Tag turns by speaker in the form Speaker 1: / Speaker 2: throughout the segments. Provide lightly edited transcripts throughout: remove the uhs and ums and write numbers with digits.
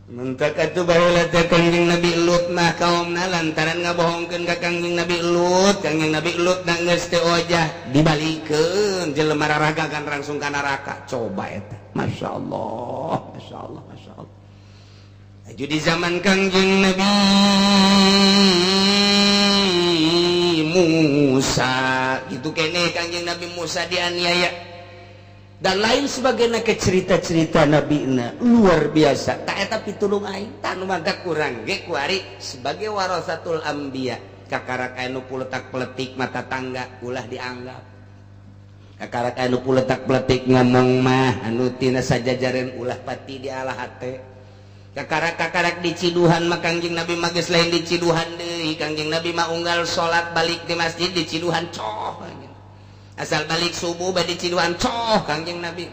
Speaker 1: Mentak atuh baheula teh Kangjeng Nabi Lut mah kaumna lantaran ngabohongkeun ka Kangjeng Nabi Lut, Kangjeng Nabi Lut na geus teu ojah dibalikeun jelema raragagan langsung ka neraka. Coba eta. Masyaallah, masyaallah, masyaallah. Aju di zaman Kangjeng Nabi Musa gitu keneh Kangjeng Nabi Musa dianiaya dan lain sebagainya ke cerita-cerita Nabi na luar biasa. Tak eta pitulung aing tah nu mantak kurang ge kuari sebagai warasatul anbiya kakarak anu puletak peletik mata tangga ulah dianggap kakarak anu puletak peletik ngomong mah anu tina sajajaren ulah pati dialah hate kakarak-kakarak diciduhan mah Kangjeng Nabi mah geus lain diciduhan deui. Kangjeng Nabi mah unggal salat balik di masjid diciduhan coh asal balik subuh bade ciduhan coh Kangjeng Nabi.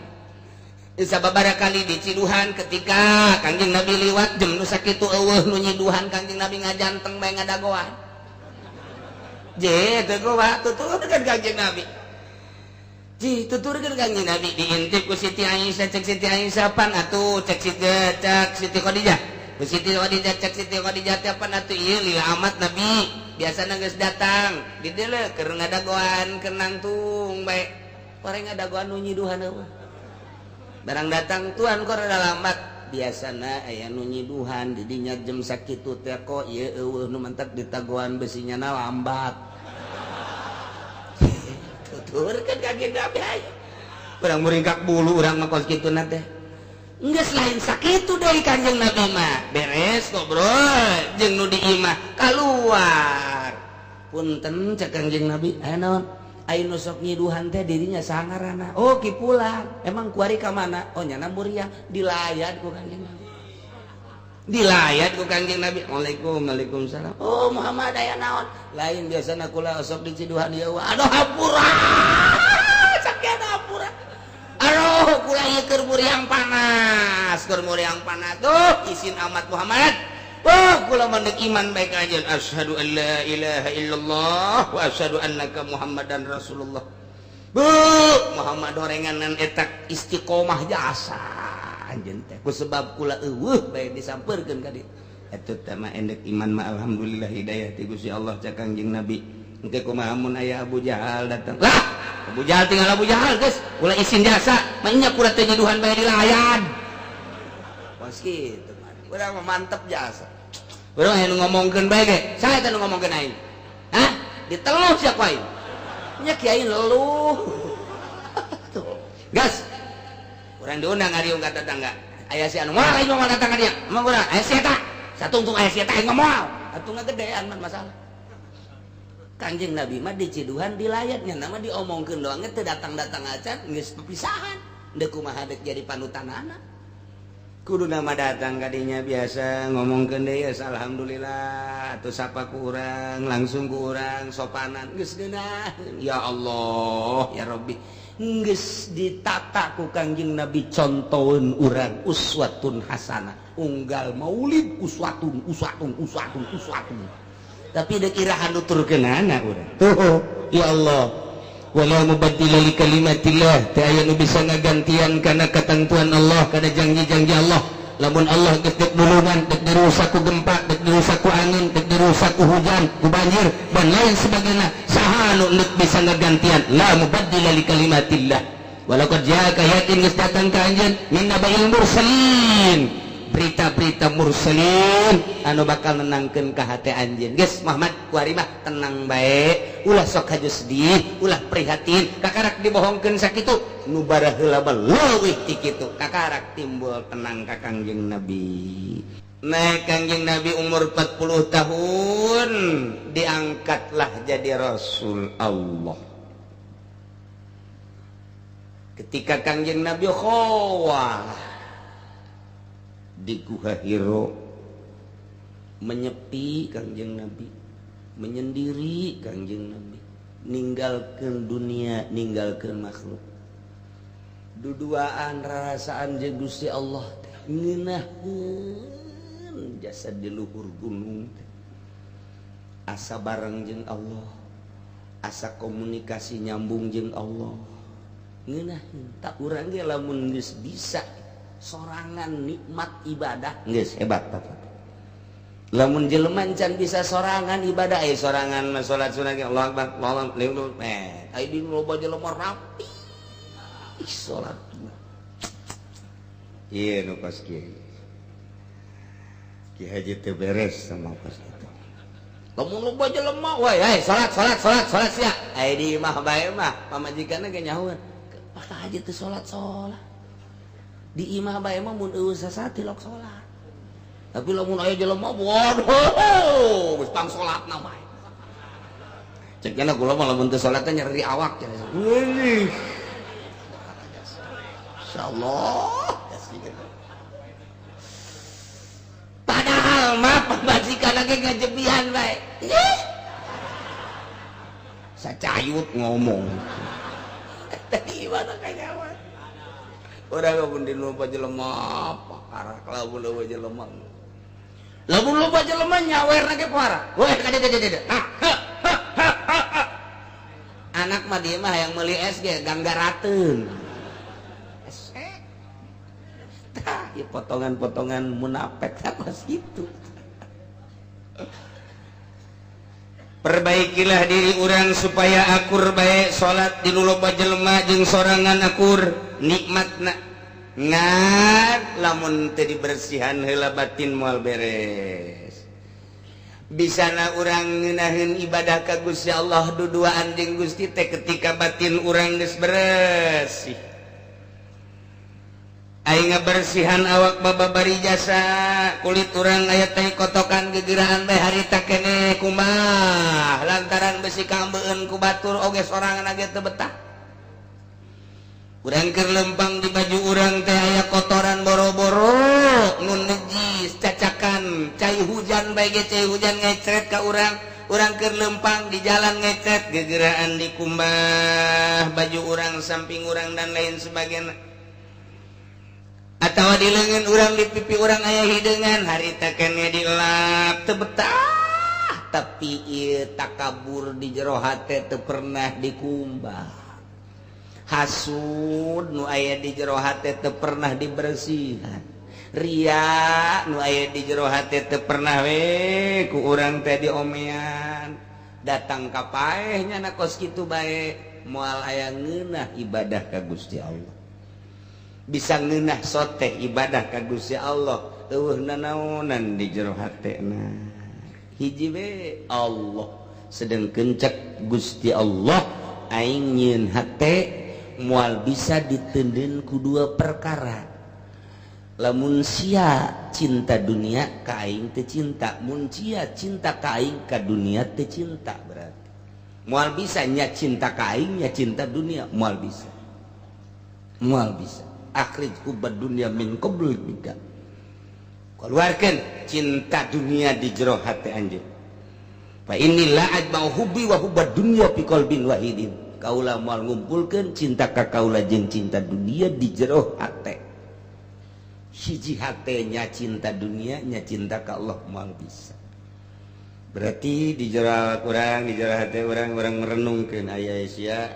Speaker 1: Sababaraha kali diciduhan ketika Kangjeng Nabi liwat jem nu sakitu eueuh nu nyiduhan Kangjeng Nabi ngajanteng bae ngadagoan. Je teu goa tuturkeun Kangjeng Nabi. Ji tuturkeun Kangjeng Nabi diintip ku Siti Aisyah cek Siti Aisyah pan atuh cek Siti cek Siti Khadijah. Ku Siti Khadijah cek Siti Khadijah teh pan atuh ieu lila amat Nabi. Biasana geus datang di dieu keur ngadagoan keur nangtung bae orang ngadagoan nu nyiduhan eueuh. Barang datang tuan kok rada lambat biasana aya nu nyiduhan di dinya jam sakitu teh kok ieu eueuh nu mentek ditagoan besinya na lambat. Tuturkeun ka Kangjeng Nabi aya. Urang muringkak bulu urang mah kos kituna teh. Geus lain sakitu deui Kangjeng Nabi mah. Beres ngobrol jeung nu di imah kaluar. Punten cek Kangjeng Nabi, aya naon? Aya nu sok nyiduhan teh dirinya sangarana. Oh ki pulang. Emang kuari ka mana? Oh nyana muriang dilayat ku Kangjeng Nabi. Dilayat ku Kangjeng Nabi. Waalaikum waalaikumsalam. Oh Muhammad aya naon? Lain biasana kula sok diciduhan ieu. Aduh hampura. Sakieu hampura. Aduh kula ieu keur muriang panas, keur muriang panas. Tuh isin amat Muhammad. Oh kula mah iman bae ka anjeun. Asyhadu an la ilaha illallah wa asyhadu annaka Muhammadan Rasulullah. Bu, Muhammad horenganan eta istiqomah jasa anjeun teh. Ku sebab kula eueuh bae disampeurkeun ka dieu. Eta teh mah endek iman mah alhamdulillah hidayah ti Gusti Allah cak Kangjeng Nabi. Engke kumaha mun aya Abu Jahal datang. Lah, Abu Jahal tinggal Abu Jahal geus, kula isin jasa, mah nya kula teh nyiduhan bae dilayan. Kos kitu mah. Urang mah mantep jasa. Urang anu ngomongkeun bae ge, saha eta nu ngomongkeun aing? Hah? Diteluh sia ku aing. Nya kiai leluh. Tuh. Gas. Urang diundang ngariung ka tetangga. Aya si anu moal aing moal datang ka dieu. Emang urang aya si eta. Satungtung aya si eta aing mah moal. Atuh ngagedean mah masalah. Kangjeng Nabi mah diciduhan dilayatnya nama diomongkeun doang teu datang-datang acan geus pisahan. Deuk kumaha deuk jadi panutanana. Kudu nama datang kadinya biasa ngomongkeun deui alhamdulillah atuh sapa ku urang langsung ku urang sopanan geus geunah. Ya Allah ya Rabbi geus ditata ku Kangjeng Nabi contoheun urang uswatun hasanah unggal maulid uswatun uswatun uswatun uswatun. Tapi deuk irahan nuturkeunana urang. Tuh ya Allah wala mubaddila li kalimatillah teu aya nu bisa ngagantian kana ketentuan Allah kana janji-janji Allah. Lamun Allah geus dek nulungan dek dirusak ku gempa dek dirusak ku angin dek dirusak ku hujan ku banjir dan lain sebagainya saha nu deuk bisa ngagantian la mubaddila li kalimatillah. Walaqad ja'aka yakin geus datang ka anjeun min nabail mursalin berita-berita mursalin anu bakal nenangkeun ka hate anjeun. Geus Muhammad kuari mah tenang bae ulah sok haju sedih ulah prihatin kakarak dibohongkeun sakitu nu baraheula mah leuwih ti kitu kakarak timbul tenang ka Kangjeng Nabi. Naik Kangjeng Nabi umur 40 tahun diangkatlah jadi Rasul Allah. Ketika Kangjeng Nabi khowah di Guha Hiro menyepi Kangjeng Nabi menyendiri Kangjeng Nabi ninggalkeun dunia ninggalkeun makhluk duduaan rarasaan jeung Gusti Allah teh ngeunaheun jasa di luhur gunung teh asa bareng jeung Allah asa komunikasi nyambung jeung Allah ngeunaheun tak urang ge lamun geus bisa Sorangan nikmat ibadah geus hebat bapak. Lamun jelema can bisa sorangan ibadah sorangan mah salat sunah ge Allah akbar Allah akbar ai di loba jelema rapi salat. Ieu nu kos kieu. Ki Haji teu beres sama kos kitu. Lamun loba jelema we salat salat salat salat sia. Ai di imah bae mah pamajikanna ge nyahueun. Pak Haji teu salat salat. Di imah bae mah mun eueuh sasati lok salat. Tapi lamun aya jelema waduh geus pang salatna bae. Cek nya kula mah lamun teu salat teh nyeri awak cenah. Wih. Insyaallah. Padahal mah pamajikan lagi ngajebihan bae. Sacayut ngomong. Tadi mana kanyawan. Urang pun di loba jelema pakarak lamun loba jelema. Lamun loba jelema nyawerna ge parah. Weh ka dieu dieu. Anak mah dia mah hayang meuli es ge ganggarateun. Es. Tah, ieu potongan-potongan munafik kos kitu. Perbaikilah diri urang supaya akur bae salat di nu loba jelema jeung sorangan akur nikmatna. Ngan lamun teu dibersihan heula batin moal beres. Bisana urang ngeunaheun ibadah ka Gusti Allah duduaan jeung Gusti teh ketika batin urang geus beresih. Aing ngabersihan awak bababari jasa kulit urang aya teh kotokan gegeraan bae harita keneh kumaha lantaran besi kambeun ku batur oge sorangan ge teu betah. Urang keur lempang di baju urang teh aya kotoran boro-boro nu najis cacakan cai hujan bae ge cai hujan ngecret ka urang. Urang keur lempang di jalan ngecret gegeraan dikumbah baju urang samping urang dan lain sebagainya. Atawa di leungeun urang di pipi urang aya hideungan harita keneh dilap teu betah tapi ieu takabur di jero hate teu pernah dikumbah. Hasud nu aya di jero hate teu pernah dibersihan. Ria nu aya di jero hate teu pernah we ku urang teh diomean. Datang ka paeh nya na kos kitu bae moal aya ngeunah ibadah ka Gusti Allah. Bisa ngeunah soteh ibadah ka Gusti Allah eueuh nanaonan di jero hatena. Hiji we Allah sedengkeun cek Gusti Allah aing nyieun hate moal bisa ditendeun ku dua perkara. Lamun sia cinta dunia ka aing teu cinta, mun sia cinta ka aing ka dunia teu cinta berarti. Moal bisa nya cinta ka aing nya cinta dunia moal bisa. Moal bisa. Akhrij hubbad dunia min qabl bika. Keluarkan cinta dunia di jero hati anjeun. Fa inni la ajma'u hubbi wa hubbad dunya fi qalbin wahidin. Kaula moal ngumpulkeun cinta ka kaula jeung cinta dunia di jero hate. Hiji hatenya cinta dunia nya cinta ka Allah moal bisa. Berarti di jero urang di jero hate urang urang merenungkeun aya sia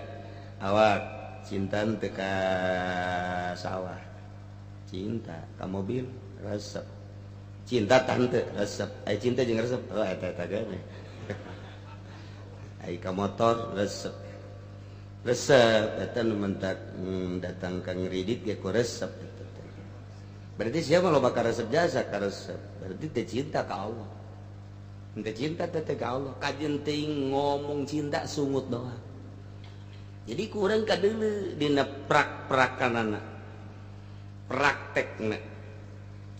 Speaker 1: awak cinta teu ka sawah, cinta ka mobil resep, cinta tante resep, ai cinta jeung resep, oh eta eta ge. Ai ka motor resep. Resep eta nu mentak datang ka ngridit ge ku resep eta teh. Berarti sia mah loba ka resep jasa ka resep, berarti teu cinta ka Allah. Teu cinta teh ka Allah, kajeun teuing ngomong cinta sungut doang. Jadi kurang kadeuleu dina prak-prakanana. Praktekna.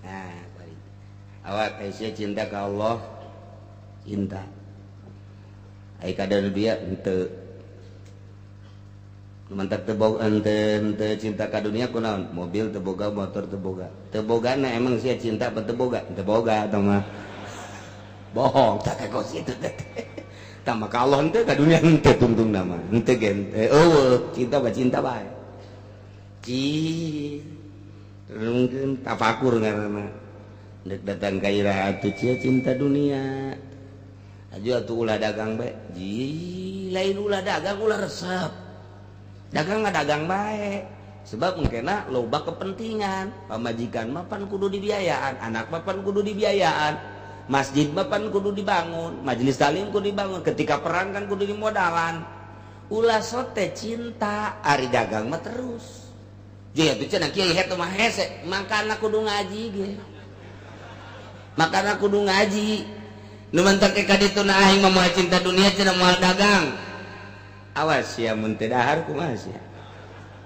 Speaker 1: Nah, bari. Awak teh sia cinta ka Allah, cinta. Ai kadeuleu dia henteu. Mantak teu boga henteu cinta ka dunia kunaon? Mobil teu boga, motor teu boga. Teu bogana emang sia cinta apa teu boga? Teu boga tah mah. Bohong tah kos kitu teh. Tama ka Allah henteu ka dunia henteu tungtung nama. Henteu ge henteu eueuh cinta ba cinta bae. Ci mungkin tafakur ngaranna. Deuk datang ka iraha atuh cia cinta dunia. Aju atuh ulah dagang bae. Ji lain ulah dagang ulah resep. Dagang mah dagang bae. Sebab mungkinna loba kepentingan, pamajikan mah pan kudu dibiayaan, anak mah pan kudu dibiayaan, masjid mah pan kudu dibangun, majelis taklim kudu dibangun, ketika perang kan kudu dimodalan. Ulah sote cinta, ari dagang mah terus. Jadi atuh cenah kiai het mah hese, makana kudu ngaji ge. Makana kudu ngaji. Nu mantak ka ditu na aing mah moal cinta dunia cenah moal dagang. Awas sia mun teu dahar kumaha sia.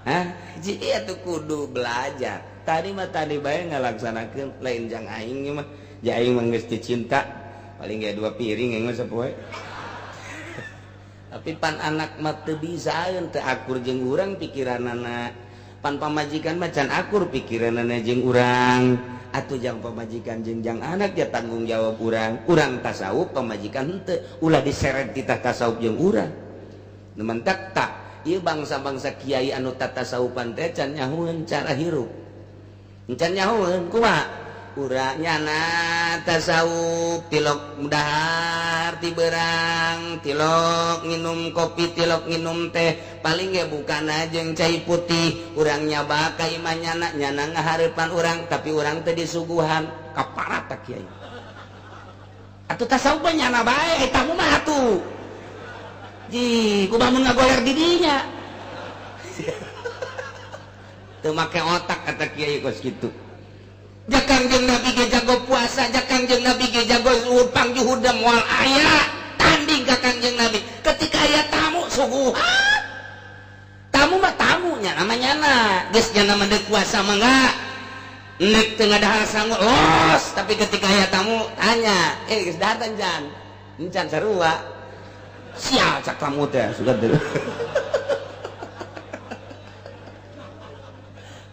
Speaker 1: Hah? Jadi atuh kudu belajar. Tadi mah tadi bae ngalaksanakeun lain jang aing mah. Ja aing mah geus teu cinta, paling ge 2 piring aing mah sapoe. Tapi pan anak mah teu bisaeun, teu akur jeung urang pikiranana. Pan pamajikan mah can akur pikiranana jeung urang. Atuh jang pamajikan jeung jang anak ya tanggung jawab urang. Urang tasawuf pamajikan henteu, ulah diseret titah tasawuf jeung urang. Nu mentak tak ieu bangsa-bangsa kiai anu tatasawufan teh can nyahueun cara hirup. Can nyahueun kumaha? Urang nyana tasawuf tilok dahar ti beurang, tilok nginum kopi, tilok nginum teh, paling ge bukana jeung cai putih. Urang nyaba ka imah nyana, nyana ngahareupan urang, tapi urang teh disuguhan kaparat ta kiai. Atuh tasawuf mah nyana bae, eta mah atuh. Ji, kumaha mun ngagoler di dinya. Teu make otak kata kiai kos kitu. Jakang jeung Nabi ge jago puasa, jakang jeung Nabi ge jago zuhud, pangjuhudna moal aya tanding ka Kangjeng Nabi. Ketika aya tamu suguhan. Tamu mah tamunya namanya nyana, geus nyana mah deuk puasa mah enggak. Nek teu ngadahar sangu los, tapi ketika aya tamu tanya, geus dahar can? Encan sarua. Sial cak tamu teh sugan teh.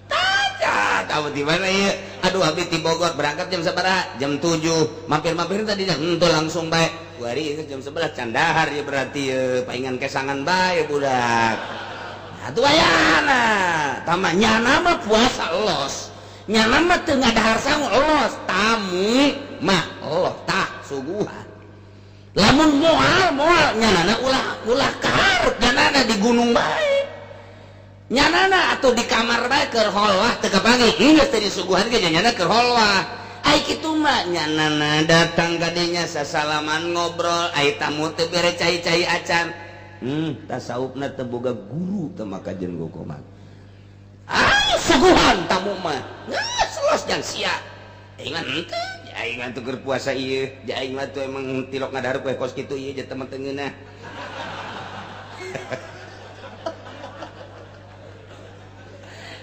Speaker 1: Tanya, tamu di mana ieu? Aduh abdi ti Bogor berangkat jam sabaraha? Jam 7. Mampir-mampir tadi henteu langsung bae. Kuari jam 11 can dahar ya berarti paingan kesangan bae budak. Atuh ayana, tama nyana mah puasa los. Nyana mah teu ngadahar sangu los, tamu mah los tah suguhan. Lamun moal moal nyanana ulah ulah kaharep nyanana di gunung bae. Nyanana atau di kamar bae keur holwah teu kapanggih, geus teh disuguhan ge nyanana keur holwah. Ai kitu mah nyanana datang ka dinya sasalaman ngobrol, ai tamu teu bere cai-cai acan. Tasawufna teu boga guru teu maka jeung gogoman. Ah, suguhan tamu mah. Geus los jang sia. Aing mah henteu, aing mah teu keur puasa ieu, aing mah teu emang tilok ngadahar poe kos kitu ieu jeung teu ngeunah.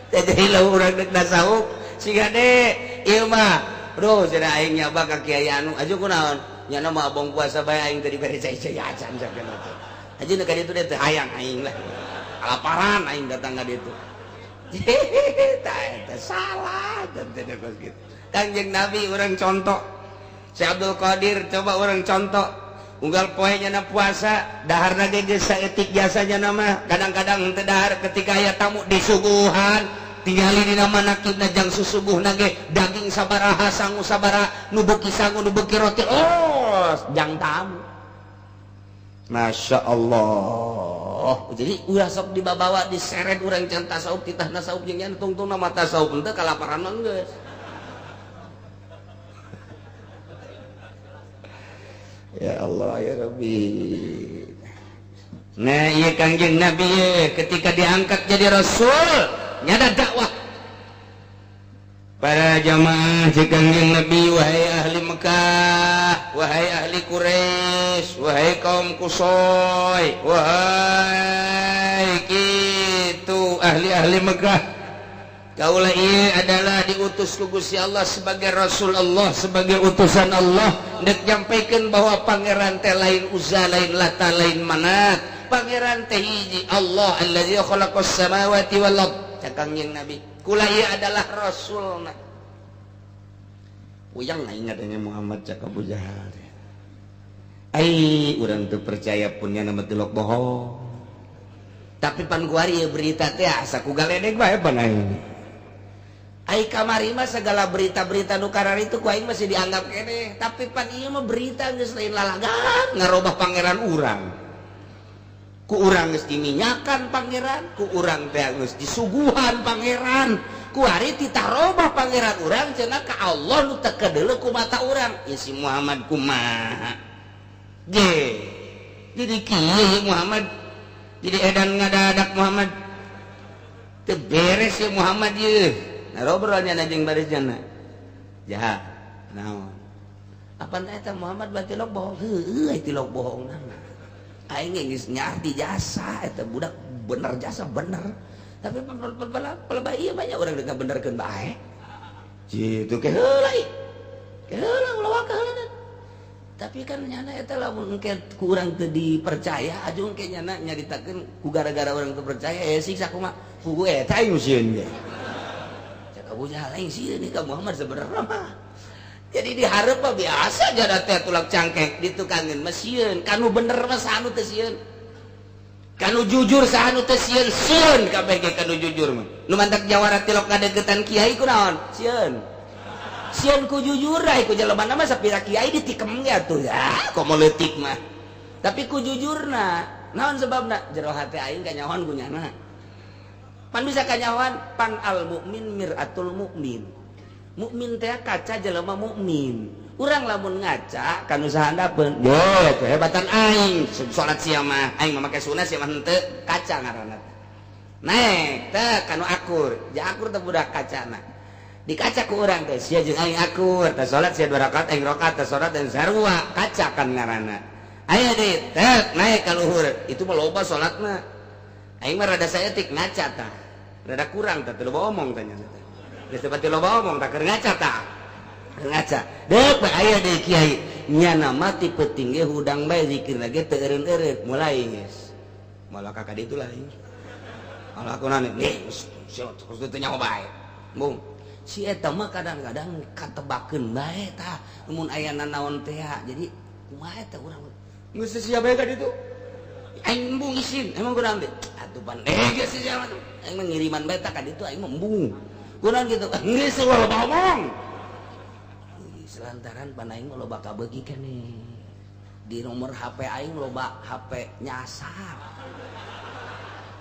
Speaker 1: Jadi lamun urang deuk tasawuf siga de ieu mah bro cenah aing nyaba ka kiai anu aju kunaon nyana mah abong puasa bae aing teh dibere cai-cai acan sakeun teh aju nu ka ditu teh hayang aing lah kalaparan aing datang ka ditu. Tah eta salah teh kos kitu. Kangjeng Nabi urang contoh, Syekh Abdul Qadir coba urang contoh. Unggal poe nyana puasa daharna ge geus saeutik jasanya mah kadang-kadang henteu dahar ketika aya tamu disuguhan tingali dina manakibna jang susuguhna ge daging sabaraha sangu sabaraha nu beuki sangu nu beuki roti los jang tamu. Masya Allah. Jadi ulah sok dibabawa diseret urang can tasawuf titahna tasawuf jeung nya tungtungna mah tasawuf henteu kalaparan mah geus. Ya Allah ya Rabbi. Nah iya Kangjeng Nabi ketika diangkat jadi Rasul nyada dakwah para jamaah si Kangjeng Nabi, wahai ahli Mekah, wahai ahli Quraisy, wahai kaum Kusoy, wahai kitu ahli-ahli Mekah, kaulah ieu adalah diutus ku Gusti Allah sebagai Rasul Allah, sebagai utusan Allah, dek nyampaikan bahwa pangeran teh lain Uzza, lain Lata, lain Manat, pangeran teh hiji Allah allazi khalaqas samawati wal ard. Cak Kangjeng Nabi, kula ieu adalah rasulna. Puyang aing adanya Muhammad cak Abu Jahal. Ai urang teu percaya pun nya nama tilok bohong. Tapi pan kuari ieu berita teh asa ku galedeg bae pan aing. Ai kamari mah segala berita-berita nu karari itu ku aing masih dianggap keneh, tapi pan ieu mah berita geus lain lalagan ngarobah pangeran urang. Ku urang geus diminyakan pangeran, ku urang teh geus disuguhan pangeran, ku hari ditarobah pangeran urang cenah ka Allah nu teu kadeuleu ku mata urang. Ya si Muhammad kumaha? Ge. Jadi kieu Muhammad. Jadi edan ngadadak Muhammad. Teu beres ya Muhammad ye. Nah, jeung baris jana. Jaha. Naon? Apa eta Muhammad berarti tilok bohong? Heueuh tilok bohong na. Aing geus nyarti jasa eta budak bener jasa bener. Tapi pelebah ieu banyak urang deuk ngabenerkeun bae. Kitu ke heula ieu. Ke heula ulah waka heula. Tapi kan nyana eta lamun engke ku urang teu dipercaya aju engke nyana nyaritakeun ku gara-gara urang teu percaya ya siksa kumaha. Ku eta aing sieun ge. Cek Abu Jahal aing sieun ka Muhammad sebenarnya mah. Jadi diharap mah biasa jada teh tulak cangkek ditukangeun mah sieun, kanu bener mah saha nu teu sieun. Kanu jujur saha nu teu sieun, sieun kabeh ge kanu jujur mah. Nu mantak jawara tilok ngadeukeutan kiai kunaon? Sieun. Sieun ku jujur ai ku jelema mah sapira kiai ditikem ge atuh ya, komo leutik mah. Tapi ku jujurna, naon sebabna? Jero hate aing kanyahoan ku nyana. Pan bisa kanyahoan pan al mukmin miratul mukmin. Mukmin teh kaca jelema mukmin. Urang lamun ngaca kanu sahandapeun, yo kehebatan aing salat sia mah, aing mah make sunah sia mah henteu, kaca ngaranna. Naik teh kanu akur, ja akur teh budak kacana. Di kaca ku urang teh sia jeung aing akur, teh salat sia 2 rakaat aing rakaat, teh salat dan sarua, kaca kan ngaranna. Aya deui teh naik ka luhur, itu mah loba salatna. Aing mah rada saeutik ngaca tah. Rada kurang teh teu loba omong teh nya. Geus teu loba omong tah keur ngaca tah. Keur ngaca. Deuk bae aya deui kiai. Nyana mah ti peuting ge hudang bae zikirna ge teu eureun-eureun, mulai geus. Malah ka ditu lah aing. Malah kunaon nih, sia terus teu nyaho bae. Bung. Si eta mah kadang-kadang katebakeun bae tah mun aya nanaon teh. Jadi kumaha eta urang geus sia bae ka ditu. Aing embung isin, emang kunaon teh? Atuh pan geus sia mah. Aing mah ngiriman bae tah ka ditu aing mah embung. Kunaon kitu? Geus loba omong. Selantaran pan aing mah loba kabeuki keneh. Di nomor HP aing loba HP nyasar.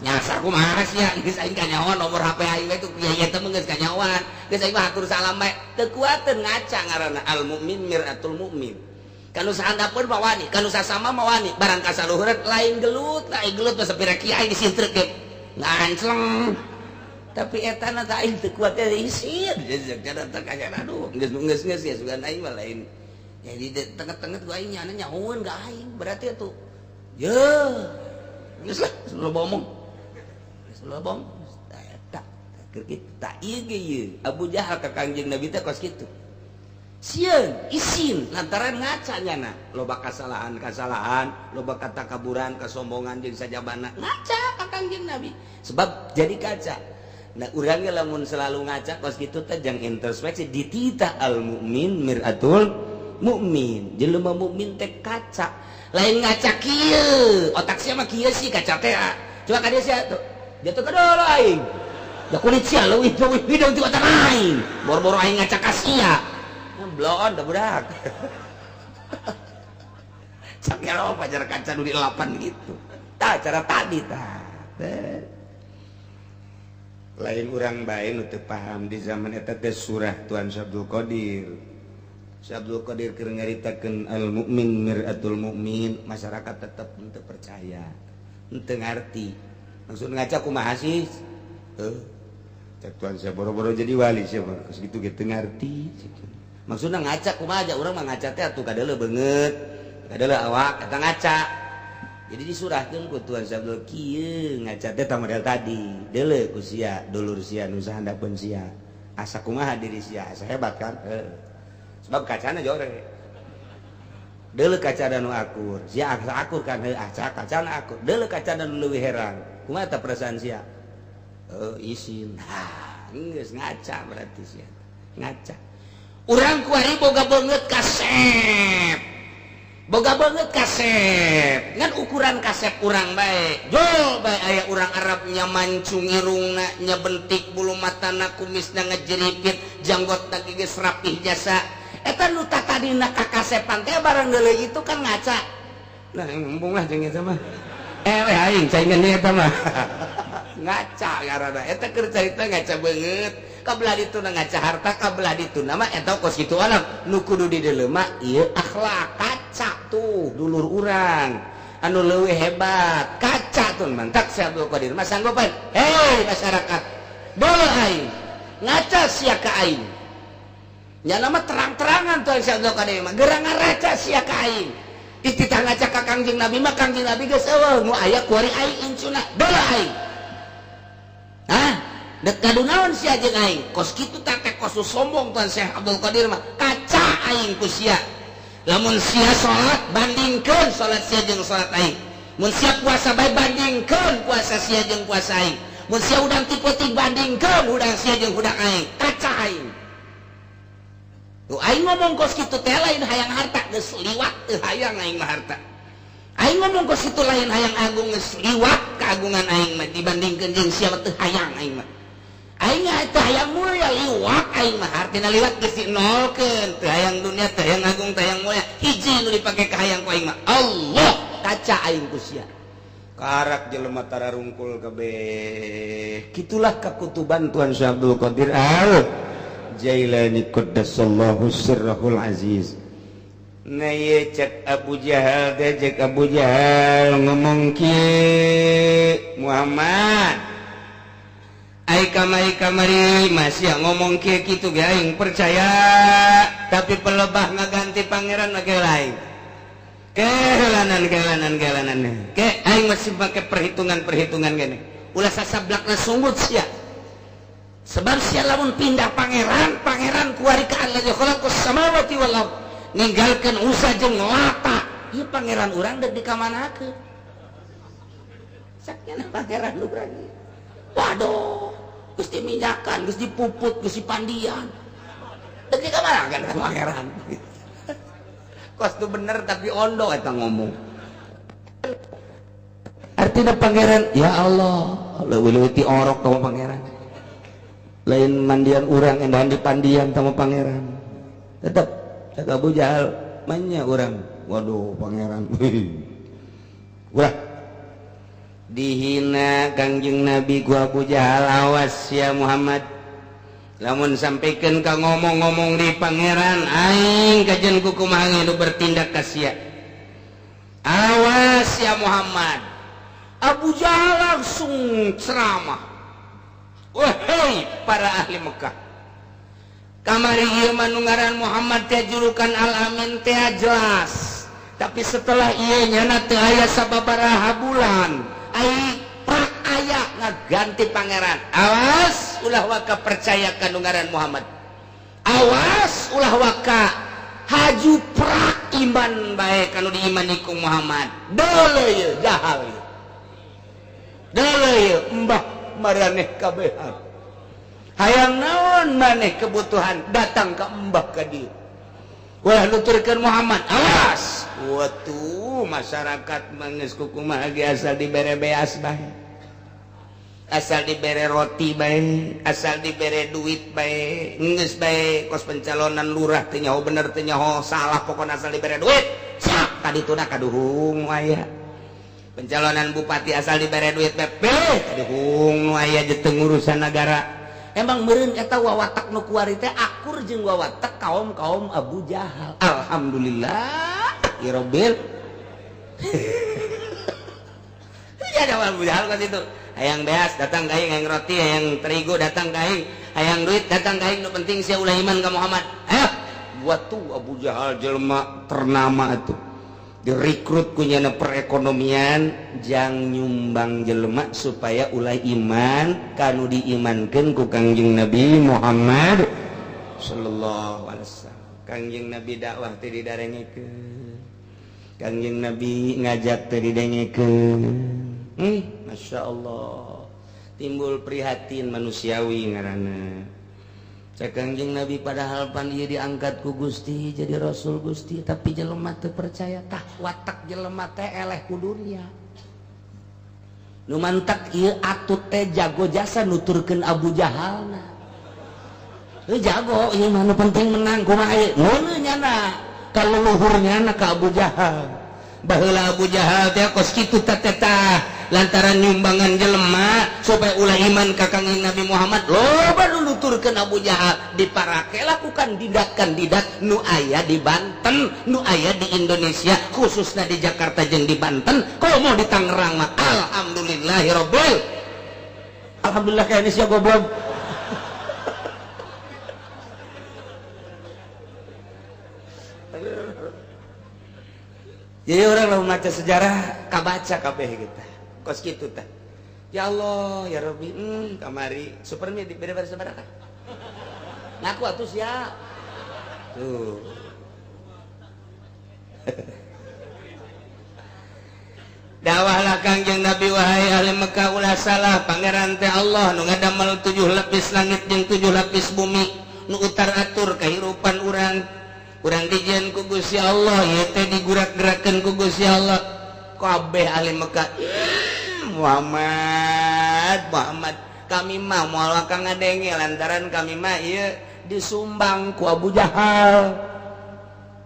Speaker 1: Nyasar kumaha sia geus aing kanyahoan nomor HP aing we kiai eta mah geus kanyahoan. Geus aing mah hatur salam bae. Teu kuateun ngaca ngaranna al mukmin miratul mukmin. Kanu sahandapeun mah wani, kanu sasama mah wani, barang ka saluhureun lain gelut, lain gelut mah sapira kiai disintreuk ge ngancleng. Tapi eta na teh aing teu kuat teh isin. Geus teh kanya aduh, geus geus geus ya sugan aing mah lain. Jadi tengah-tengah gua aing nyana nyahoeun ka aing, berarti atuh. Ye. Geus lah, loba omong. Geus loba omong. Eta keur kitu tah ieu ge ieu. Abu Jahal ka Kangjeng Nabi teh kos kitu. Sieun, isin lantaran ngaca nyana. Loba kasalahan-kasalahan, loba katakaburan, kasombongan jeung sajabana. Ngaca ka Kangjeng Nabi. Sebab jadi kaca. Nah, urangnya lamun selalu ngaca kos kitu teh jang introspeksi ditita al mukmin miratul mukmin. Jelema mukmin teh kaca. Lain ngaca kieu, otak sia mah kieu sih kaca teh. Coba ka dieu sia tuh. Jatuh ka dulu aing. Da kulit sia leuwih leuwih hidung ti otak aing. Boro-boro aing ngaca ka sia. Bloon dah budak. Sakira pajar kaca nu dilapan gitu. Tah cara tadi tah. Lain urang bae nu teu paham di zaman eta teh surah Tuan Syabdul Qadir. Syabdul Qadir keur nyaritakeun al mukmin miratul mukmin, masyarakat tetep henteu percaya, henteu ngarti. Maksud ngaca kumaha sih? Cek Tuan saya boro-boro jadi wali sia geus kitu ge teu ngarti. Maksudna ngaca kumaha aja urang mah ngaca teh atuh kadeuleu beungeut, kadeuleu awak eta ngaca. Jadi disurahkeun ku Tuan Syabdul kieu ngaca teh tah model tadi. Deuleu ku sia, dulur sia nu sahandapeun sia. Asa kumaha diri sia, asa hebat kan? Sebab kacana jore. Deuleu kacana nu akur, sia asa akur kan heuh asa kacana akur. Deuleu kacana nu leuwih herang. Kumaha tah perasaan sia? Isin. Hah, geus ngaca berarti sia. Ngaca. Urang kuari boga beungeut kasep. Boga beungeut kasep. Ngan ukuran kasep urang bae. Jo bae aya urang Arab nya mancung irungna, nya bentik bulu matana, kumisna ngejeripit, janggotna geus rapih jasa. Eta nu tadina ka kasepan teh barang deuleu itu kan ngaca. Nah, embung lah jeung eta mah. Weh aing saingan eta mah. Ngaca ngaranna eta keur carita ngaca beungeut. Kabelah dituna ngaca harta, kabelah dituna mah eta kos kitu alam nu kudu dideuleu mah ieu akhlak kaca tuh dulur urang anu leuwih hebat kaca tuh mantak Syekh Abdul Qadir mah sanggupan. Hei masyarakat, deuleu aing ngaca sia ka aing. Nya mah terang-terangan tuh Syekh Abdul Qadir mah gerang ngaraca sia ka aing. Dititah ngaca ka Kangjeng Nabi mah Kangjeng Nabi geus eueuh nu aya kuari aing incuna deuleu aing. Hah? Dek kadu naon sia jeung aing? Kos kitu teh kos sombong tuan Syekh Abdul Qadir mah kaca aing ku sia. Lamun sia salat bandingkeun salat sia jeung salat aing. Mun sia puasa bae bandingkeun puasa sia jeung puasa aing. Mun sia hudang ti peuting bandingkeun hudang sia jeung hudang aing. Kaca aing. Tuh aing ngomong kos kitu teh lain hayang harta geus liwat teu hayang aing mah harta. Aing ngomong kos kitu lain hayang agung geus liwat keagungan aing mah dibandingkeun jeung sia mah teu hayang aing mah. Aing teu hayang mulia liwat aing mah hartina liwat geus dinolkeun teu hayang dunia teu hayang agung teu hayang mulia hiji nu dipake ka hayang ku aing mah Allah kaca aing ku sia. Karak jelema tararungkul kabeh. Kitulah kakutuban Tuan Syekh Abdul Qadir Al Jailani qaddasallahu sirrahul aziz. Nah ieu cek Abu Jahal teh cek Abu Jahal ngomong kieu Muhammad ai kamari-kamari masih ngomong kieu kitu ge aing percaya tapi pelebah ngaganti pangeran mah lain. Kehelanan ke aing masih make perhitungan-perhitungan gini. Ulah sasablakna sunggut sia. Sebab sia lamun pindah pangeran, pangeran kuari ka allazi khalaqas samawati wal ard. Ninggalkeun Usa jeung Lata. Ieu pangeran urang deuk dikamanakeun? Sakjana pangeran urang ieu. Waduh, geus diminyakan, geus dipuput, geus dipandian. Deuk dikamanakeun pangeran? Kos tu bener tapi ondo eta ngomong. Artinya pangeran, ya Allah, leuwih-leuwih ti orok kamu pangeran. Lain mandian urang endahan di pandian sama pangeran. Tetep cak Abu Jahal manya urang. Waduh pangeran. Ulah dihina Kangjeng Nabi ku Abu Jahal, awas ya Muhammad. Lamun sampaikan ka ngomong-ngomong di pangeran aing kajen kukumaha nu bertindak ka sia. Awas ya Muhammad. Abu Jahal langsung ceramah. Wahai para ahli Mekah, kamari ieu mah nu ngaran Muhammad teh julukan Al-Amin teh jelas. Tapi setelah ieu nyana teu aya sababaraha bulan, ai prak aya ngaganti pangeran. Awas ulah waka percaya ka nu ngaran Muhammad. Awas ulah waka haju prak iman bae kanu diimani ku Muhammad. Deuleu ieu jahal ieu. Deuleu ieu mbah maraneh kabehan. Hayang naon maneh kebutuhan datang ka mbah ka dieu. Wah nuturkeun Muhammad, awas. Watuh masyarakat mah geus kumaha ge asal dibere beas bae. Asal dibere roti bae, asal dibere duit bae, geus bae kos pencalonan lurah teu nyaho bener teu nyaho salah pokona asal dibere duit. Siap kadituna kaduhung aya. Pencalonan bupati asal dibere duit bae, kaduhung aya jeung urusan negara. Emang meureun eta wawatak nu kuari teh akur jeung wawatak kaum-kaum Abu Jahal. Alhamdulillah irobil. Ya ada Abu Jahal kan itu. Hayang beas datang ka aing, hayang roti, hayang terigu datang ka aing, hayang duit datang ka aing, nu penting sia ulah iman ka Muhammad. Ayo, buat tuh Abu Jahal jelema ternama itu. Direkrut ku nyana perekonomian jang nyumbang jelema supaya ulah iman kanu diimankeun ku Kangjeng Nabi Muhammad sallallahu alaihi wasallam. Kangjeng Nabi dakwah teh didarengekeun. Kangjeng Nabi ngajak teh didengekeun. Masya Allah, timbul prihatin manusiawi ngaranna. Cek Kangjeng Nabi padahal pan ieu diangkat ku Gusti jadi rasul Gusti, tapi jelema teu percaya. Tah watak jelema teh eleh ku dunya. Nu mantak ieu atut teh jago jasa nuturkeun Abu Jahalna. Heuh jago ieu mah nu penting menang kumaha ieu. Ngeuneuh nyana ka leluhur nyana ka Abu Jahal. Baheula Abu Jahal teh kos kitu teh tah lantaran nyumbangan jelema supaya ulah iman ka Kangjeng Nabi Muhammad loba nu nuturkeun Abu Jahal diparake lakukan didat-kandidat nu aya di Banten, nu aya di Indonesia, khususna di Jakarta jeung di Banten, komo di Tangerang mah alhamdulillahirabbil. Alhamdulillah ka Indonesia goblok. Jadi orang lamun maca sejarah kabaca kabeh kita. Kos kitu tah. Ya Allah, ya Rabbi, kamari supermi beda-beda sabaraha. Ngaku atuh sia. Tuh. Dakwahlah Kangjeng Nabi wahai ahli Mekah ulah salah pangeran teh Allah nu ngadamel 7 lapis langit jeung 7 lapis bumi nu utar atur kahirupan urang. Urang dijieun ku Gusti Allah ieu teh digurak-gerakeun ku Gusti Allah. Kabeh ahli Mekah Muhammad Muhammad kami mah moal ka ngadenge lantaran kami mah ieu disumbang ku Abu Jahal.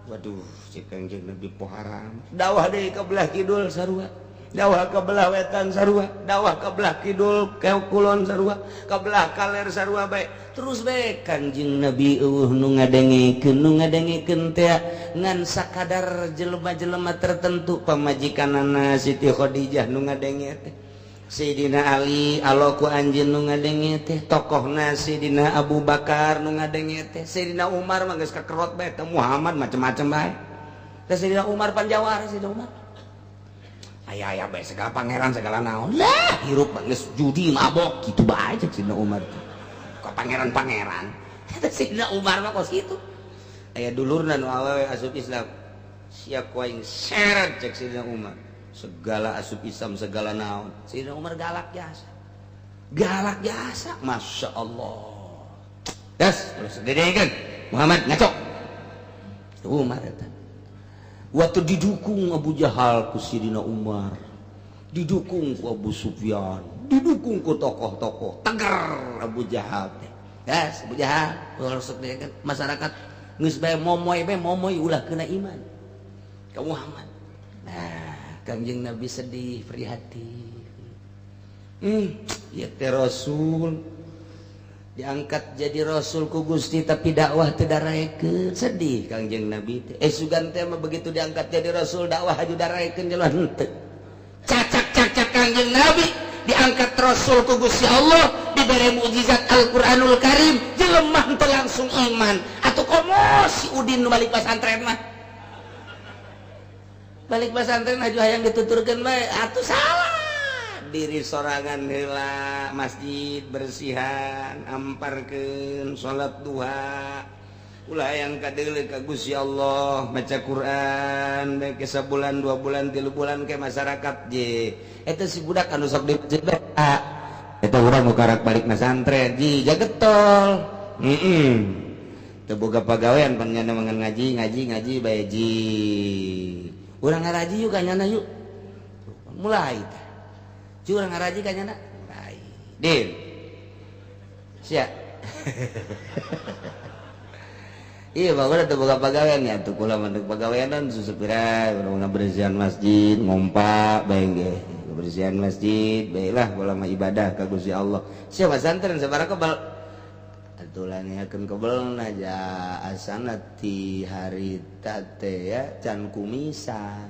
Speaker 1: Waduh, cek Kangjeng Nabi poharam. Dawah deui ka belah kidul sarua, dawah ka belah wetan sarua, dawah ka belah kidul ka kulon sarua, ka belah kaler sarua bae. Terus bae Kangjeng Nabi eueuh nu ngadengekeun, nu ngadengekeun teh ngan sakadar jelema-jelema tertentu pamajikanana Siti Khadijah nu ngadenge teh. Sayyidina Ali aloku anjeun nu ngadenge teh, tokohna Sayyidina Abu Bakar nu ngadenge teh, Sayyidina Umar mah geus kakerot bae teh Muhammad macem-macem bae. Teh Sayyidina Umar panjawara Sayyidina Umar. Aya-aya bae segala pangeran segala naon. Lah hirup mah geus judi mabok kitu bae cek Sayyidina Umar teh. Ka pangeran-pangeran. Eta Sayyidina Umar mah kos kitu. Aya dulurna nu awewe asup Islam. Sia ku aing seret cek Sayyidina Umar. Segala asup Islam segala naon. Sayyidina Umar galak jasa. Galak jasa, Masya Allah. Das, terus gedekeun Muhammad ngaco. Umar eta. Waktu didukung Abu Jahal ku Sayyidina Umar, didukung ku Abu Sufyan, didukung ku tokoh-tokoh, tegar Abu Jahal teh. Das, Abu Jahal terus gedekeun masyarakat geus bae momoy bae momoy ulah kena iman ka Muhammad. Nah, Kangjeng Nabi sedih prihatin. Ya teh Rasul diangkat jadi Rasul ku Gusti tapi dakwah teu daraekeun. Sedih Kangjeng Nabi teh. Sugan teh mah begitu diangkat jadi Rasul dakwah haju daraekeun jelema henteu. Cacak-cacak Kangjeng Nabi diangkat Rasul ku Gusti Allah dibere mukjizat Al-Qur'anul Karim jelema henteu langsung iman. Atuh komo si Udin nu balik pasantren mah. Balik pesantren aju hayang dituturkeun bae atuh salah diri sorangan heula masjid bersihan amparkeun salat duha ulah hayang kadeuleu ka Gusti Allah maca Quran bae ke sabulan 2 bulan 3 bulan ke masyarakat je eta si budak anu sok di masjid bae eta urang nu karak balik pesantren ji jagetol teu boga pagawean pan nyana ngaji ngaji ngaji bae ji urang ngaraji yuk kanyana yuk mulai teh urang ngaraji kanyana mulai din sia iya bagus atuh boga pagawean ya atuh kula mah pagaweanan susupira urang ngabersihan masjid ngompa bae ge kebersihan masjid bae lah kula mah ibadah ka Gusti Allah sia pasantren sabaraha kebel atuh laniakeun kebelna ja asana ti harita teh ya can kumisan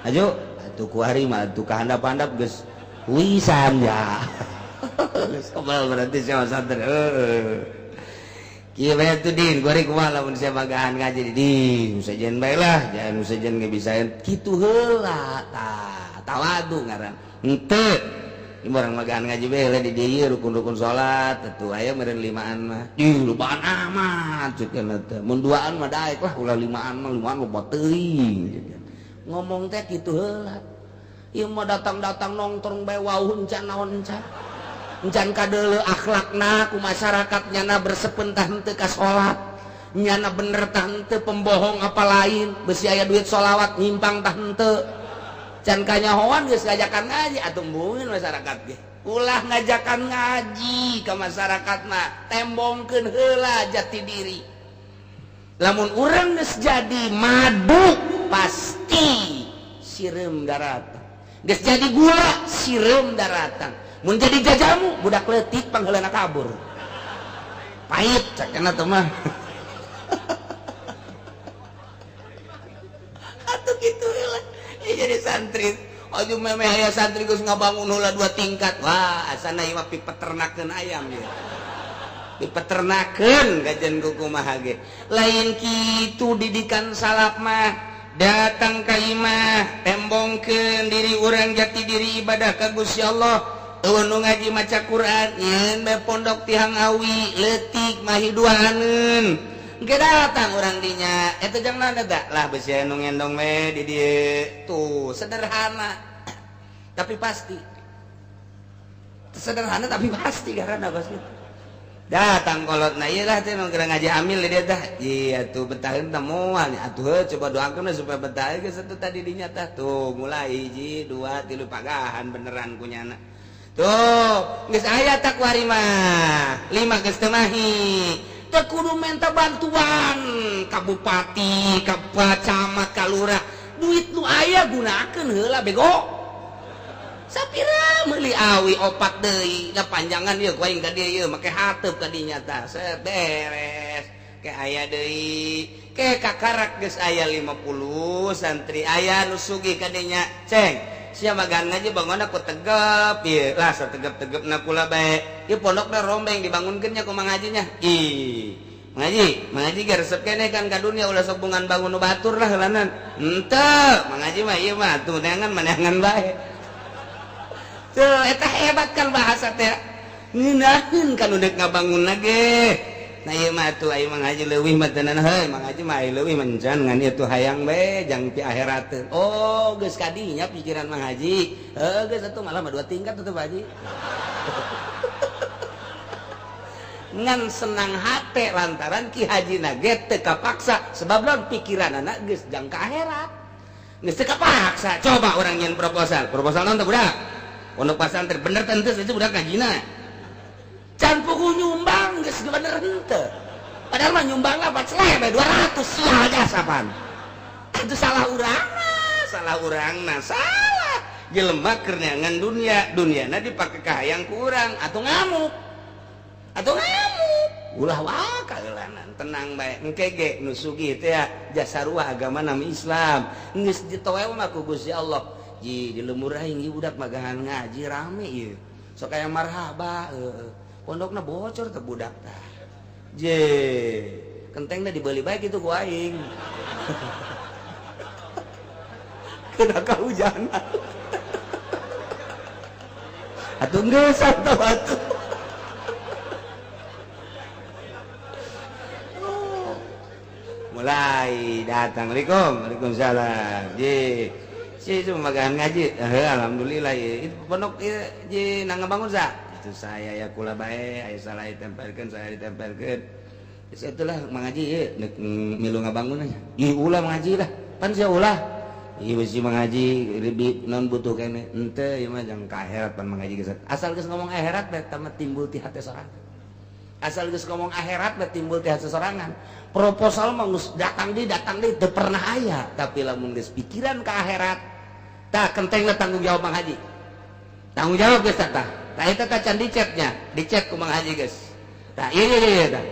Speaker 1: aju atuh ku hari mah atuh ka handap-handap geus wisan ya geus kebel berarti sia pasantren heuh kieu bae atuh din goreng kumaha lamun sia magahan ngaji di din sejen bae lah jangan sejen ge bisaeun kitu heula tah tawadu ngaran henteu ieu urang magahan ngaji bae heula di dieu rukun-rukun salat atuh aya meureun limaan mah ih lupaan amat cek teh mun duaan mah daek lah ulah limaan mah limaan loba teuing ngomong teh kitu heula ieu mah datang-datang nongtrong bae wauh encan naon encan encan kadeuleu akhlakna ku masyarakat nyana bersepen tah henteu ka salat nyana bener tah henteu pembohong apa lain besi aya duit sholawat nyimpang tah henteu can kanyahoan geus ngajakan ngaji atuh embungeun masyarakat ge ulah ngajakan ngaji ka masyarakat mah tembongkeun heula jati diri lamun urang geus jadi madu pasti sireum daratang. Geus jadi gula sireum daratang. Mun jadi jajamu budak leutik pangheulana kabur. Pahit cakna teh mah. Atuh kitu lah. Jadi santri aju memeh aya santri geus ngabangun heula 2 tingkat. Wah, asana ieu mah pipeternakeun ayam ieu. Dipeternakeun gajen kumaha ge. Lain kitu didikan salaf mah. Datang ka imah, tembongkeun diri urang jati diri ibadah ka Gusti Allah. Eueuh nu ngaji maca Quran, nyeun bae pondok tihang awi, leutik mahi duaaneun. Engke datang urang dinya, eta jang naon eta? Lah besi anu ngendong we di dieu. Tuh, sederhana. Tapi pasti. Sederhana tapi pasti karena kos kitu. Datang kolotna ieu lah teh nu keur ngaji amil di dieu tah. Iya tuh betaheun teh moal atuh heuh coba doakeun supaya betah geus atuh tadi dinya tah. Tuh mulai 1 2 3 pagahan beneran kunyana. Tuh geus aya takwari mah 5 geus teu mahi. Teu kudu minta bantuan ka bupati, ka camat, ka lurah. Duit nu aya gunakeun heula bego. Sapira meuli awi opat deui, da panjangan ieu ku aing ka dieu ieu make hateup ka dinya tah. Set beres. Ke aya deui, ke kakarak geus aya 50 santri aya nu sugih ka dinya. Ceng, sia magan ngaji bangunna ku tegep ieu. Lah sategep-tegepna kula bae. Ieu pondokna rombeng dibangunkeun nya ku Mang Haji nya. Ih, Mang Haji ge resep keneh kan ka dunya ulah sok bungan bangun nu batur lah heulanan. Henteu, Mang Haji mah ieu mah atuh neangan maneangan bae. Tuh, eta hebat kan bahasa teh. Ngeunaheun kan udah ngabangun ge. Nah ieu mah atuh aya Mang Haji leuwih mah teu heuy, Mang Haji mah aya leuwih mencan ngan ieu tuh hayang bae jang pi akhirateun. Oh, geus kadinya pikiran Mang Haji. Heuh geus atuh malah mah 2 tingkat atuh Pak Haji. Ngan senang hate lantaran Ki Haji na ge teu kapaksa sebab lamun pikiranana geus jang ka akhirat. Geus teu kapaksa. Coba urang nyeun proposal. Proposal naon teh budak? Pondok pesantren bener teu itu budak ngajina. Can puguh nyumbang geus bener henteu. Padahal mah nyumbang lah 4 bae 200 sial jasapan. Itu salah urangna, salah. Jelema keur neangan dunia, duniana dipake ka hayang ku urang atuh ngamuk. Atuh ngamuk. Ulah wae kaeulanan, tenang bae. Engke ge nu sugih teh jasa ruah agama nami Islam. Geus ditoew mah ku Gusti Allah. Ji di lembur aing ieu budak magahan ngaji rame ieu. Sok aya marhaba heueuh. Pondokna bocor teh budak tah. Je, kentengna dibeuli bae kitu ku aing. Kena kahujanan. Atuh geus atuh atuh. Mulai datang. Waalaikumsalam. Waalaikumsalam. Je. Si itu magahan ngaji, alhamdulillah ya. Itu pondok ieu ji nang ngabangun sa. Itu saya ya kula bae, aya salah ditempelkeun, saya ditempelkeun. Geus atulah Mang Haji ieu nek milu ngabangun aja. Ih ulah Mang Haji lah. Pan sia ulah. Ieu bisi Mang Haji lebih non butuh keneh. Henteu ieu mah jang ka akhirat pan Mang Haji geus. Asal geus ngomong akhirat bae tah timbul ti hate sorangan. Asal geus ngomong akhirat bae timbul ti hate sorangan. Proposal mah geus datang deui teu pernah aya, tapi lamun geus pikiran ka akhirat tah kentengna tanggung jawab Mang Haji. Tanggung jawab geus tah. Tah eta tah can dicetnya, dicet ku Mang Haji geus. Tah ieu ieu tah.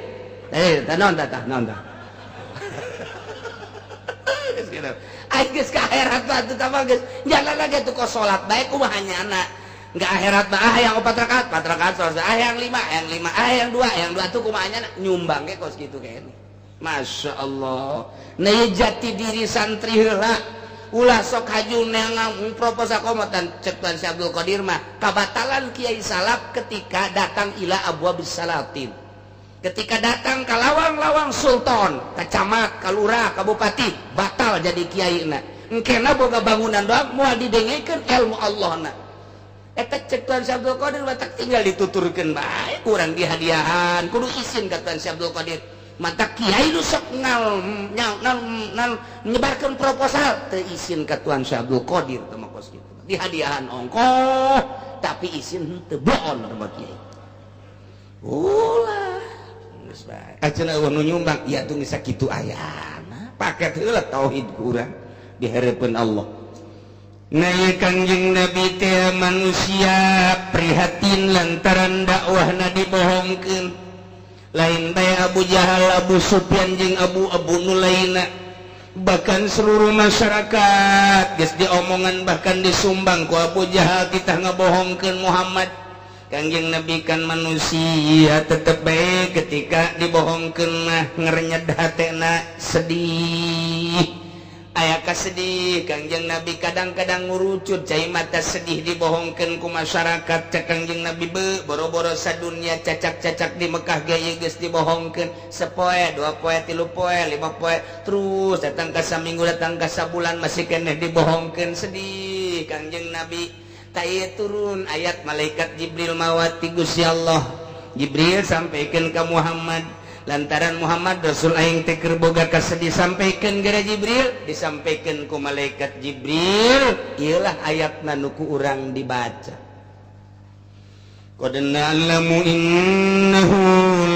Speaker 1: Tah tah naon tah tah naon tah. Geus kitu. Ai geus ka akhirat mah atuh tah mah geus jalan lagi atuh kos salat bae kumaha nyana. Enggak akhirat mah ah yang 4 rakaat, 4 rakaat selesai. Ah yang 5, yang 5, ah yang 2, yang 2 atuh kumaha nyana nyumbang ge kos kitu kene. Masya Allah. Nah jati diri santri heula. Ulah sok haju neangan proposal komotan cek Tuan Syekh Abdul Qadir mah kabatalan kiai salaf ketika datang ila abwabis salatin. Ketika datang ka lawang-lawang sultan, ka camat, ka lurah, ka bupati, batal jadi kiai na. Engkena boga bangunan doang moal didengekeun ilmu Allah na. Eta cek Tuan Syekh Abdul Qadir mah tinggal dituturkeun bae kurang dihadiahan, kudu izin ka Tuan Syekh Abdul Qadir. Mata kiai nu sok ngal ngal nyebarkeun proposal teu izin ka Tuan Syekh Abdul Qadir teh mah kos kitu. Dihadiahan ongkoh tapi izin teu boon mah kiai. Ulah geus bae. Ayeuna eueuh nu nyumbang ieu tuh geus sakitu ayana. Paket heula tauhid ku urang di hareupeun Allah. Nah Kangjeng Nabi teh manusia prihatin lantaran dakwahna dibohongkeun. Lain bae Abu Jahal, Abu Sufyan jeung Abu nu lainna, bahkan seluruh masyarakat geus diomongan bahkan disumbang ku Abu Jahal kita ngabohongkeun Muhammad. Kangjeng Nabi kan manusia tetep bae ketika dibohongkeun mah ngerenyed hatena sedih. Aya kasedih Kangjeng Nabi kadang-kadang ngurucut cai mata sedih dibohongkeun ku masyarakat. Cek Kangjeng Nabi be boro-boro sadunya cacak-cacak di Mekah ge geus dibohongkeun sepoe, dua poe, tilu poe, lima poe, terus datang ka saminggu, datang ka sabulan masih keneh dibohongkeun. Sedih Kangjeng Nabi. Ta ieu turun ayat malaikat Jibril mawati Gusti Allah. Jibril sampaikan ka Muhammad lantaran Muhammad Rasul aing teh keur boga kasedih, sampaikan gara Jibril, disampaikan ku malaikat Jibril. Ieulah ayatna nu ku urang dibaca. Qad na'lamu innahu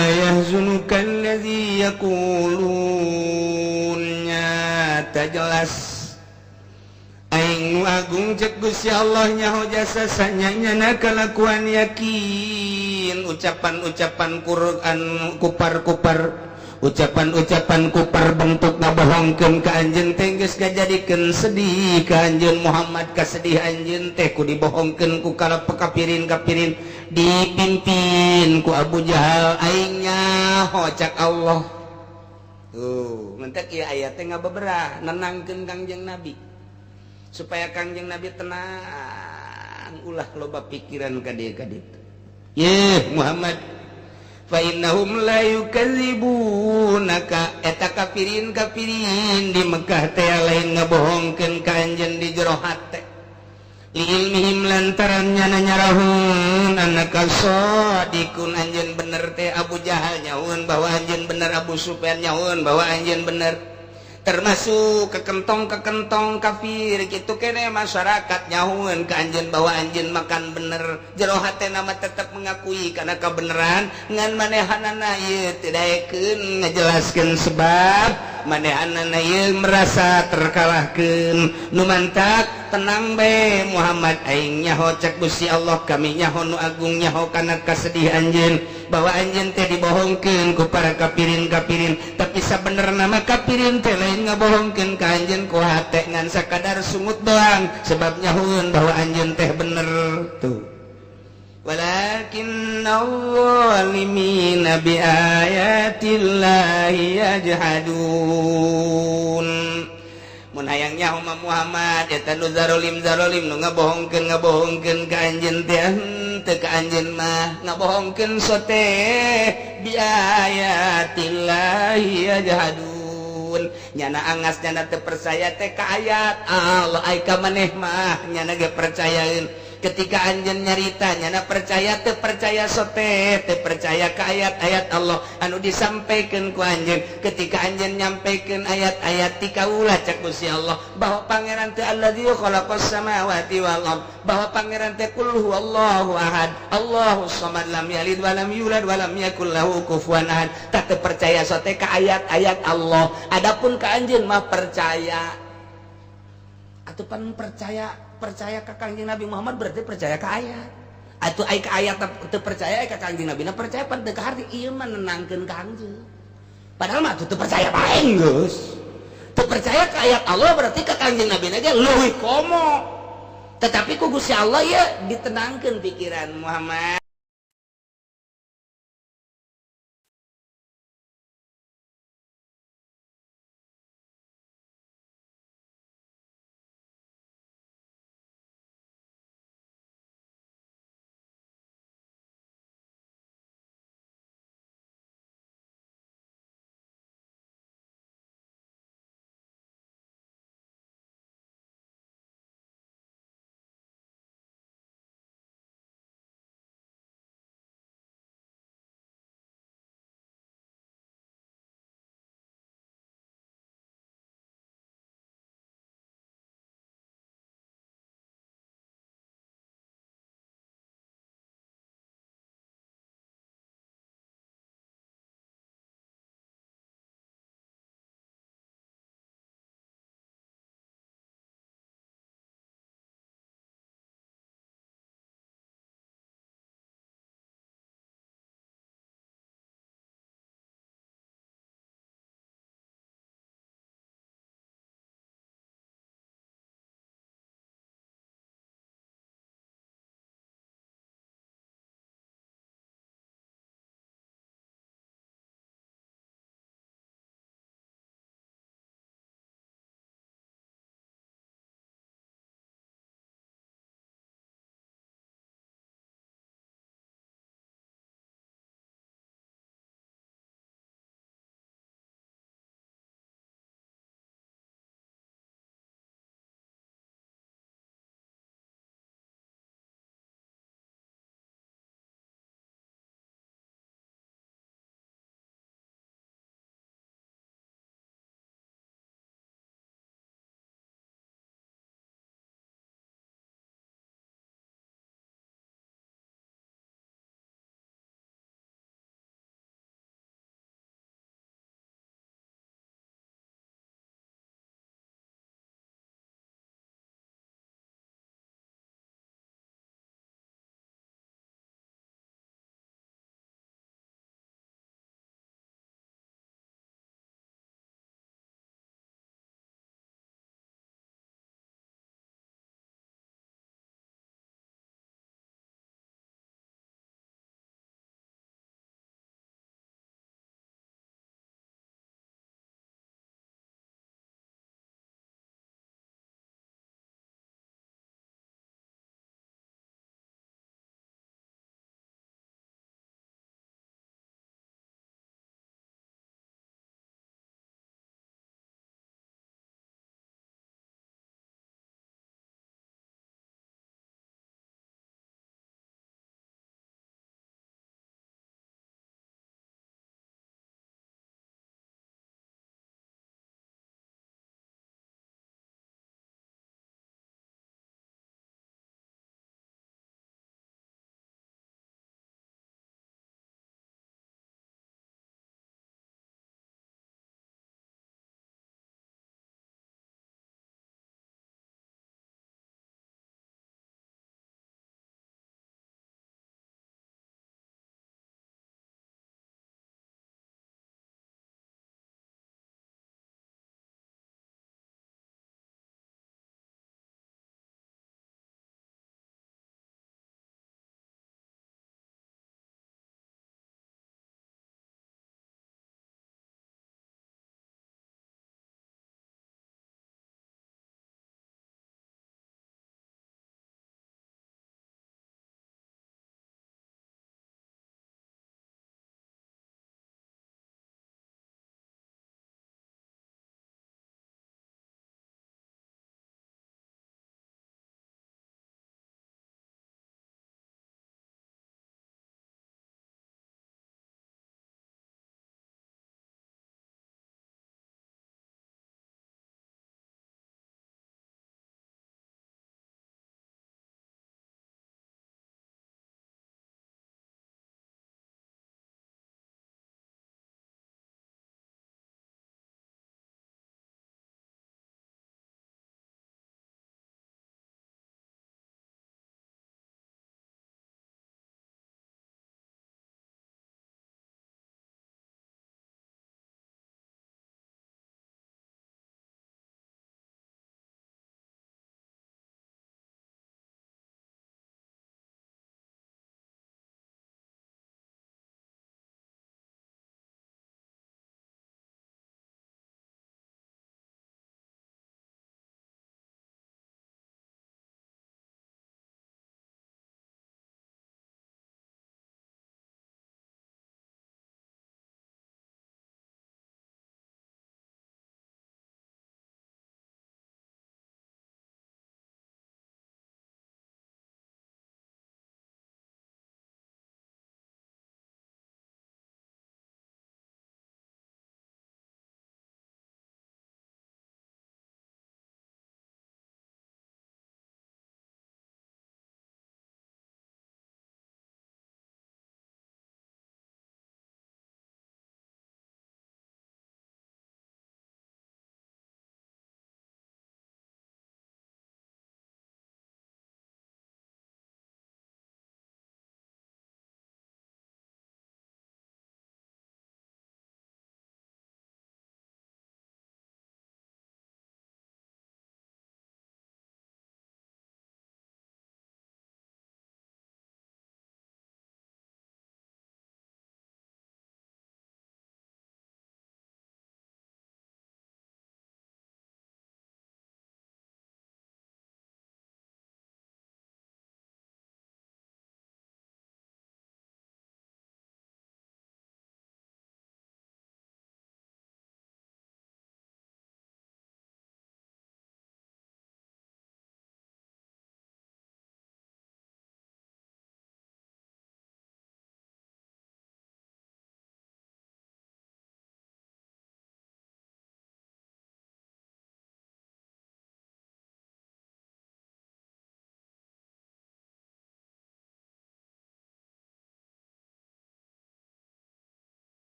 Speaker 1: la yahzunuka allazi yaqulun. Nyata jelas aing nu agung cek Gusti Allah nyaho jasa sanyanya kalakuan yakin. Ucapan-ucapan Quran kupar-kupar, ucapan-ucapan kupar bentuk ngabohongkeun ka anjeun teh geus ngajadikeun sedih ka anjeun Muhammad. Kasedih anjeun teh ku dibohongkeun ku kala kafirin-kafirin dipimpin ku Abu Jahal. Aing nyaho cak Allah. Tuh mentek ieu ayat teh ngabeberah nenangkeun Kangjeng Nabi supaya Kangjeng Nabi tenang ulah loba pikiran ka dieu ka ditu. Ye Muhammad fa innahum la yukadzibunaka eta kafirin kafirin di Mekah teh lain ngabohongkeun ka anjeun di jero hate. Li ilmihim lantaran nyana nyarahun annaka shadiqun anjeun bener teh. Abu Jahal nyahueun bahwa anjeun bener, Abu Sufyan nyahueun bahwa anjeun bener, termasuk kekentong-kekentong kafir gitu kene masyarakat nyahueun ka anjeun bahwa anjeun makan bener. Jero hatena mah tetep mengakui kana kabeneran ngan manehanana ieu teu daekeun ngajelaskeun sebab manehanana ieu merasa terkalahkeun. Nu mantak tenang bae Muhammad, aing nyaho cek Gusti Allah, kami nyaho nu agung nyaho kana kasedih anjeun bahwa anjeun teh dibohongkeun ku para kafirin-kafirin, tapi sabenerna mah kafirin teh lain ngabohongkeun ka anjeun ku hate ngan sakadar sungut doang sebab nyahueun bahwa anjeun teh bener. Tuh walakinna adh-dhalimina bi ayatillahi yajhadun. Mun hayang nyaho mah Muhammad eta nu zarolim-zarolim nu ngabohongkeun ka anjeun teh henteu ka anjeun mah ngabohongkeun sote bi ayatillahi yajhadun. Nyana angas nyana teu percaya teh ka ayat Allah, ai ka maneh mah nyana ge percayaeun. Ketika anjeun nyarita nyana percaya teu percaya sote teu percaya ka ayat-ayat Allah anu disampaikan ku anjeun. Ketika anjeun nyampaikan ayat-ayat ti kaula cek Gusti Allah bahwa pangeran teh allazi khalaqas samawati wal ard, bahwa pangeran teh qul huwallahu ahad Allahus samad lam yalid wa lam yulad wa lam yakul lahu kufuwan ahad. Tak teu percaya sote ka ayat-ayat Allah, adapun ka anjeun mah percaya. Atuh pan percaya ka Kangjeng Nabi Muhammad berarti percaya ka ayat. Atuh ai ka ayat teu percaya ai ka Kangjeng Nabi na percaya pan teu kaharti ieu mah nenangkeun ka anjeun. Padahal mah teu percaya bae geus. Teu percaya ka ayat Allah berarti ka Kangjeng Nabi na ge leuwih komo. Tetapi ku Gusti Allah ya ditenangkeun pikiran Muhammad.